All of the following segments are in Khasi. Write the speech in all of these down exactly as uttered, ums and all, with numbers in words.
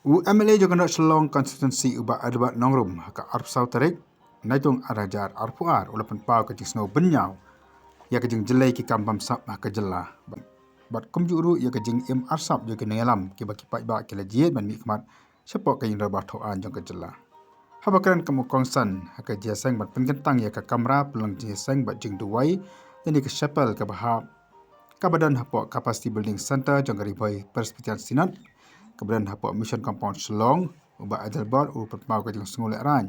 U M L A jong ka North Shillong Constituency u Bah Adelbert Nongrum ha ka arphew saw tarik Naitung ar hajar arphew ar u la pynpaw ka jingsngew bynñiaw ïa ka jingjyllei ki kam bamsap ha ka jylla bad, bad kumjuh ruh ïa ka jingim arsap jong ki nongïalam kiba ki paidbah ki la jied ban mihkhmat shapoh ka ïing dorbar thaw aiñ jong ka jylla. Haba kren kum u kongsan ha ka jingïaseng ban pynkyntang ïa ka kamra pynlong jingïaseng bad jingduwai lane ka chapel kaba hap kaba don hapoh Capacity Building Centre jong ka Ri Bhoi Presbyterian Synod kaba don hapoh Mission Compound Shillong, u Bah Adelbert u pynpaw ka jingsngew lehraiñ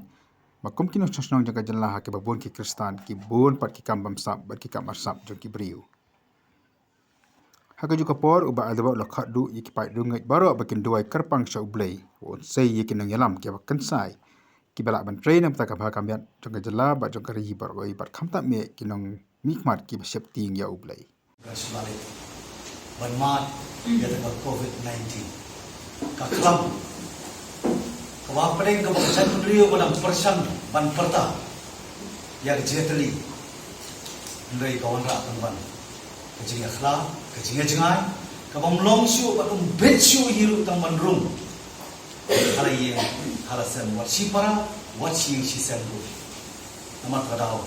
ba kum ki nongshong shnong jong ka jylla ha kiba bun ki Khristan ki bun pat ki kam bamsap bad ki kam arsap jong ki briew. Ha kajuh ka por u Bah Adelbert u la khot duh ïa ki paid riewngeit baroh ba kin duwai kyrpang sha U Blei, u ong sa ïa ki nongïalam kiba kynsai kiba lah ban trei na ka bynta ka bha ka miat jong ka jylla bad jong ka ri baroh, bad khamtam eh ki nongmihkhmat kiba sheptieng ïa U Blei. Ka shu la leh ban mad ïa ka covid nineteen. Ka khlam kaba hapdeng kaba ka jaitbynriew ka dang pyrshang ban pyrta ïa ka jingïatylli. Hynrei ka wanrah pynban ka jingïakhlad, ka jingïajngai, kaba ym long shuh bad ym bit shuh hi ruh tang ban rung ha la ïing ha la sem, wat shi para, wat shi ïing shi sem ruh. Namar ka daw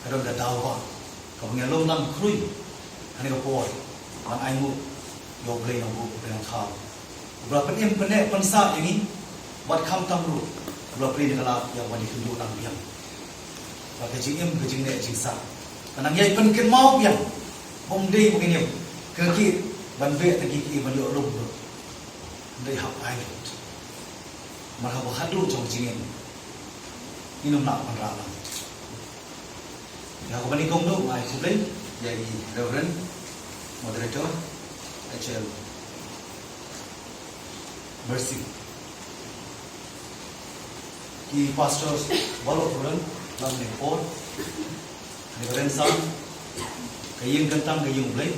ka don ka daw ba kaba ngi ïalum lang khrui ha kane ka por ban ainguh ïa U Blei Nongbuh, U Blei Nongthaw, uba la pynim pynneh pynsah ïa ngi bad khamtam ruh uba la plie na ka lad ïa uban ïakynduh lang biang. Bad ka jingim ka jingneh jingsah ka nang ïai pynkynmaw biang. Ym dei ba ngin ïa kyrkieh ban beh tang kiei kiei ban ïoh lum ruh. Ym dei, hap ai lut. Namar haba khatduh jong ka jingim ngin ym lah ban rah lang. Ïa kaba nyngkong duh nga ai khublei ïa i Reverend Moderator H L Mercy, ki pastor baroh, Reverend, lang ne por, Reverend Sam, ka ïing kyntang ka ïing U Blei,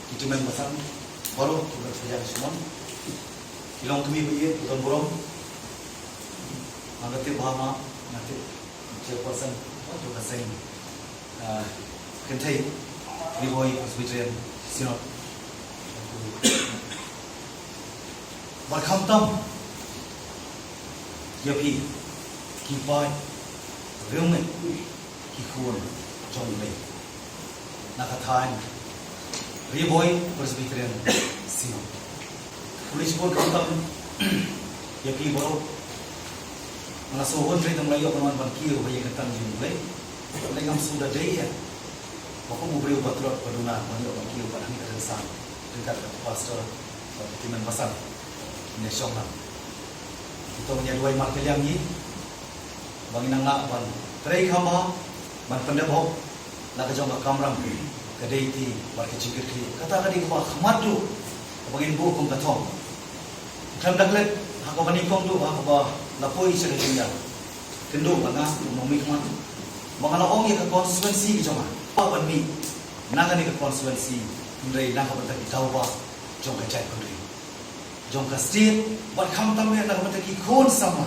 ki tymmen basan baroh kiba la pynjah shimon, ki longkmie ba ïeit, ki don burom, nga ka tip ba ma, nga tip chairperson, oh, to ka seng, ah, kynthei Ri Bhoi Presbyterian Synod. Bad khamtam ïa phi ki paid riewngeit, ki khun jong U Blei na ka thaiñ Ri Bhoi Presbyterian Synod. Khublei shibun khamtam ïa phi baroh. Nga la sngewhun trei tang la ïoh ban wan ban kiew ha ïing kyntang jong U Blei. Lei ngam sngewdei ïa ba kum u briew ba tlot ba duna ban ïoh ban kiew bad hangne ka rynsan ryngkat ka pastor bad ki tymmen basan. Ngin ïa shong lang. Kita ngin ïa duwai markylliang ïa ba ngin nang lah ban trei kham bha, ban pyndep hok la ka jong ka kamram, ka deiti bad ka jingkyrkieh. Kata ka dei kaba khmat duh kaba ngin buh kum ka thong. Khlem da klet, ha kaba nyngkong duh, ha kaba la poi sha ka jingïakynduh bad nga kum u nongmihkhmat ba nga la ong ïa ka constituency ka jong nga ba ban mih na kane ka constituency, hynrei na ka bynta ki daw ba jong ka jaitbynriew, jong ka state, bad khamtam eh na ka bynta ki khun samla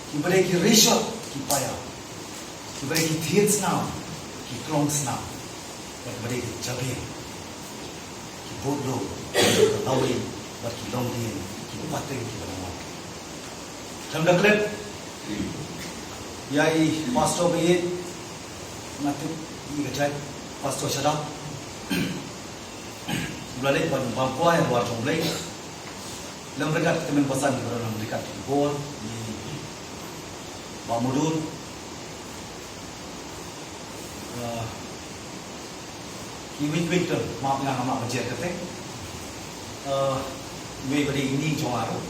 kiba dei ki rishot ki païaw, kiba dei ki thied snam, ki klong snam, bad kiba dei ki jabieng, ki budlum, ki lawei, bad ki longdien, ki pateng, kiba dang wan. Khlem da klet ïa i pastor ba ïeit, nga tip i ka jait pastor Shadap, u la leit ban bam kwai ha dwar jong U Blei. Lem ryngkat ki tymmen basan kiba don ryngkat ki bor, i Bah Mudur. Ah, kiwei kiwei ki don, map nga ngam lah ban jer kyrteng. Ah, kiwei ba dei ini jong nga ruh.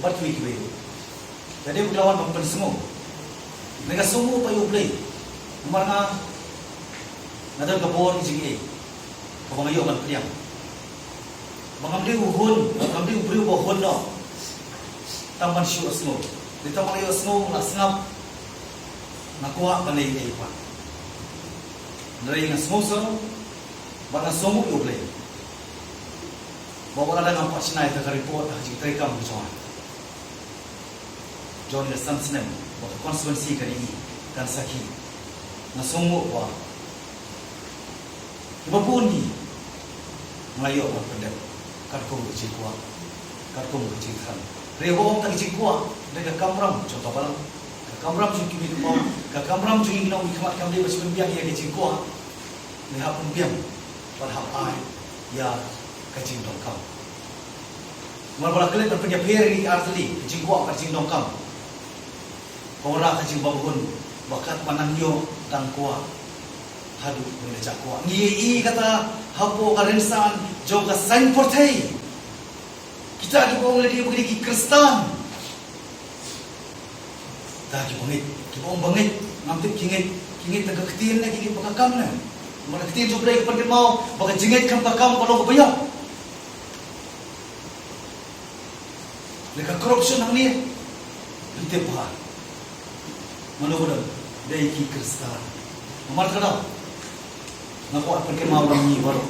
Bad kiwei kiwei ruh. Te dei ba ki la wan ban pynsngew. Nga sngewnguh ba ïa U Blei. Namar nga, nga don ka bor ka jingaiei kaba nga ïoh ban pdiang. Ba ngam dei u hun, ngam dei u briew ba hun noh tang ban shu ïohsngew. Dei tang ban ïohsngew, nga sngap, nga kwah ban leh ei ei pat. Hynrei nga sngew sngewsarong bad nga sngewnguh ïa U Blei ba wat la dang ngam pat shna ïa ka report ha ka jingtrei kam ka jong nga. Jong kane ka san snem ba ka constituency ka dei kan sakhi. Nga sngewnguh ba kiba bun hi nga la ïoh ban pyndep. Katkum ka jingkwah, katkum ka jingthrang. Hynrei haba ong tang ka jingkwah, dei ka kamram jong ka balang, ka kamram jong ki mei ki maw, ka kamram jong ngi ki nongmihkhmat kam dei ban shu pynbiang ïa ka jingkwah. Ngi hap pynbiang, ban hap ai ïa ka jingdonkam. Namar ba la klet ban pynïapher ïa ki artylli, ka jingkwah bad ka jingdonkam. Ka wanrah ka jingbymhun ba katba nang ïoh tang kwah haduh ba ngi la jah kwah. Ngi ïohi kata hapoh ka rynsan jong ka saiñ pyrthei. Kita kiba ong lade ba ki dei ki Khristan, kita kiba ngeit, kiba ong ba ngeit, ngam tip ki ngeit, ki ngeit tang ka ktien ne ki ngeit ba ka kam ne? Namar ka ktien jong U Blei ka pynkynmaw ba ka jingngeit kam ka kam ka long kaba ïap. Lada ka corruption hangne, phi tip bha. Mano ba don? Dei ki Khristan. Namar kata, nga kwah pynkynmaw ïa ngi baroh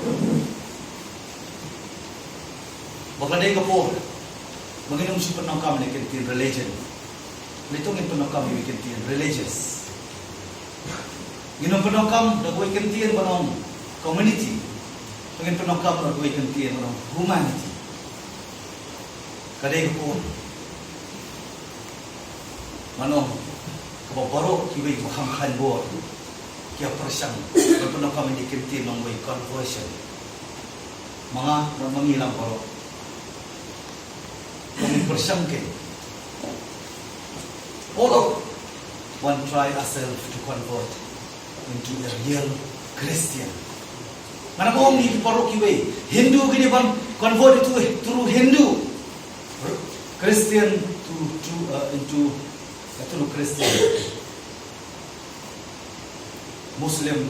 ba ka la dei ka por ba ngin ym shu pyndonkam ïa ki ktien religion. Ngi to ngin pyndonkam ïa ki ktien religious. Ngin ym pyndonkam da kawei ka ktien ban ong community. Ngin pyndonkam da kawei ka ktien ban ong humanity. Ka dei ka por ban ong kaba baroh kiwei ba kham khlaiñ bor ki ïa pyrshang ban pyndonkam ïa ki ktien ban ong wei conversion. Ma nga bad ma ngi lang baroh, ba ngin pyrshang kein, all of one, try ourselves to convert into a real Christian. Ngan ong ïa ki baroh kiwei, Hindu ki dei ban convert into, through Hindu, Christian to, to, uh, into, uh, through Christian, Muslim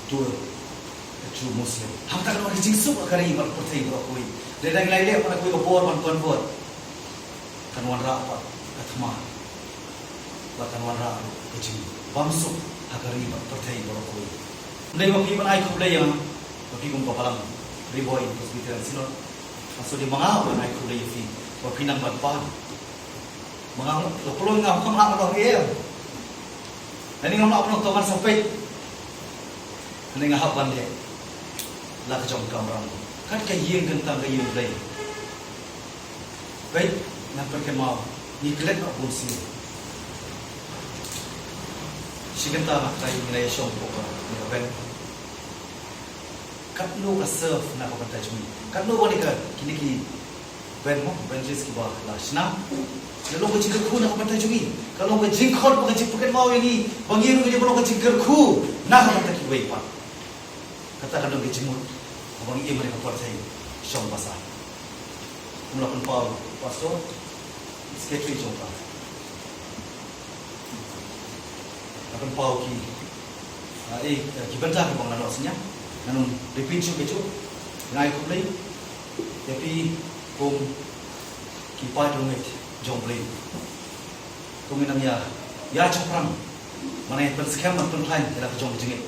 to a true Muslim. Hangta kan wan ka jingsuk ha ka ri bad pyrthei baroh kawei. Lada ngi la ïaleh bad kawei ka bor ban convert, kan wanrah pat ka thma bad kan wanrah ka jingbymsuk ha ka ri bad pyrthei baroh kawei. Ym dei ma phi ban ai khublei ïa nga, ma phi kum ka balang Ri Bhoi Presbyterian Synod. Hynrei dei ma nga ban ai khublei ïa phi ba phi nang ban pan. Ma nga la pynlong, nga kam lah ban ong eh. Lane ngam lah ban ong to ngan sa peit. Lane nga hap ban leh la ka jong ka kamram, kat ka ïing kyntang ka ïing Blei. Peit, ngan pynkynmaw, ngi klet noh bun sien. Shi kynta na ka ïing, ngi la ïa shong hapoh ka, ngi la ïa ben. Katno ka serve na ka bynta jong ngi, katno ba ngi ka, kine ki band mo, band jazz kiba la shna. Ka long ka jingkyrkhu na ka bynta jong ngi. Ka long ka jingkhot bad ka jingpynkynmaw ïa ngi ba ngi ruh ngin ïa long ka jingkyrkhu na ka bynta kiwei pat. Kata ka long ka jingmut ba ngi im ha ka pyrthei shong basa. Kumba la pynpaw pastor, secretary jong ka. Nga pynpaw ki, ah, eh, ki bynta kiba nga la noh synñia. Ngan ym repeat shuh shuh. Nga ai khublei ïa phi kum ki paid longeit jong U Blei. Kum ngi nang ïa, ïa shaphrang, nang ïa pynskhem, nang pynkhlaiñ ïa la ka jong ka jingngeit.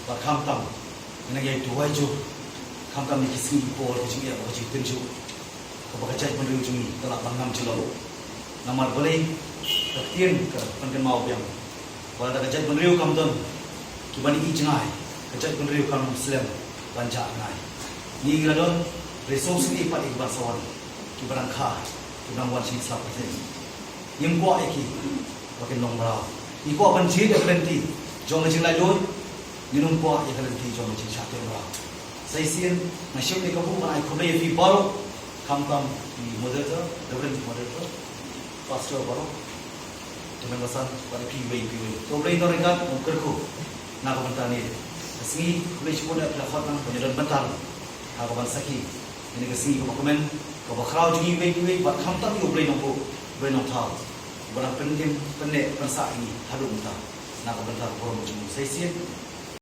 Bad khamtam ngi nang ïa duwai jur, khamtam ïa ki sngi ki por, ki jingeh bad ki jingtynjuh, kaba ka jaitbynriew jong ngi ka lah ban ngam jylliew. Namar balei? Ka ktien ka pynkynmaw biang ba lada ka jaitbynriew kam don kiban ïohi jngai, ka jaitbynriew kam slem ban jah ngai. Ngi ngi la don resource, ngi pat ïa kiban sa wan, kiba dang kha, kiba dang wan sha ngi sha pyrthei. Ngim kwah ïa ki ba kin long mraw. Ngi kwah ban jied ïa ka lynti jong ka jinglaitluid, ngim kwah ïa ka lynti jong ka jingshah teh mraw. Sa shisien nga shim ïa ka buh ban ai khublei ïa phi baroh, khamtam ki moderator, Reverend moderator, pastor baroh, tymmen basan bad ïa phi iwei pa iwei. To U Blei un don ryngkat, un kyrkhu na ka bynta ne ka sngi. Khublei shibun ïa phi la khot nang ban ïa don bynta ha kaban sakhi ïa kane ka sngi kaba kmen, kaba khraw jong ngi iwei pa iwei, bad khamtam ïa U Blei Nongbuh, U Blei Nongthaw, uba dang pynkim, pynneh, pynsah ïa ngi haduh mynta na ka bynta ka burom jong u. Sa shisien